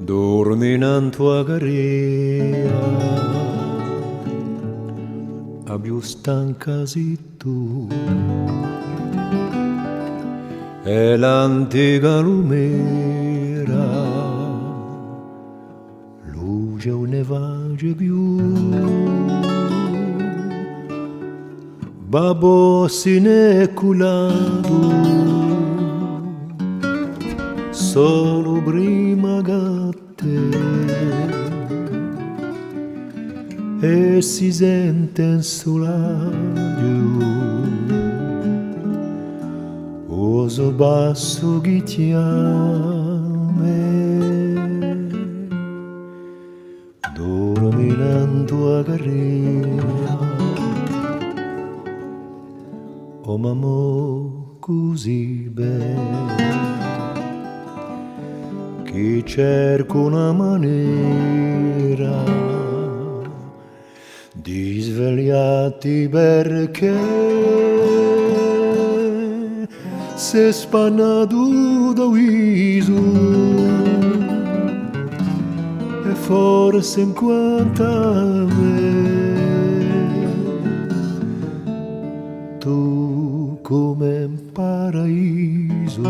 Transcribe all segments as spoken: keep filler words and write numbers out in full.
Dormi nant'à a carrera, a più stanca sì tù, è l'antica lumera, luce ùn ne face più. Babbo si n'hè cullatu solu prima chè tè, è si sente in sulaghju u so passu chì chjama. Dormi nant'à a carrera, o mammò cusì bella, chì cercu una manera di svegliatti, perchè s'hè spannatu da u visu, è forse in quant'à mè, tù cum'è in paradisu,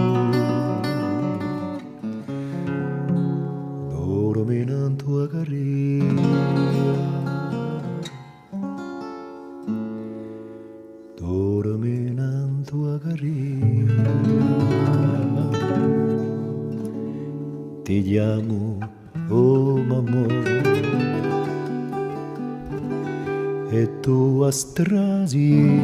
dormi nant'à a carrera. Dormi nant'à a carrera, ti chjamu, o mammò, è tù a strasera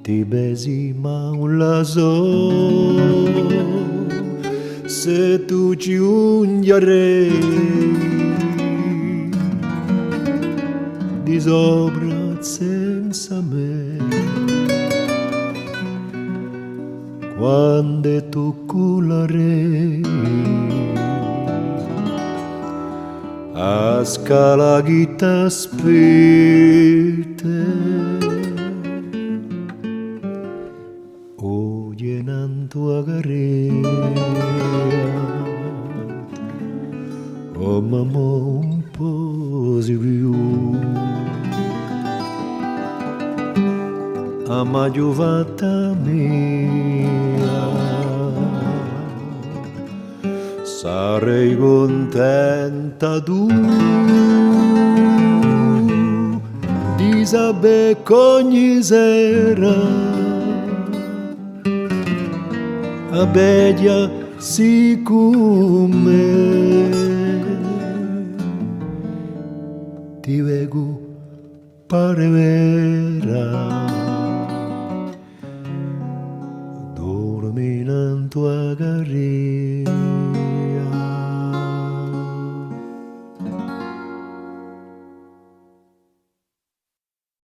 ti pesi, ma ùn la sò s'è tù ci ghjunghjarè di sopra senza mè, quand'è tù cullarè a scala chì t'aspetta. Oghje nant'à a carrera, o mammò, ùn possu più, a m'aghju fatta mia. Sarei cuntenta tù di sapè ch'ogni sera a veghja sì cù mè, ti vecu, pare vera, dormi nant'à a carrera.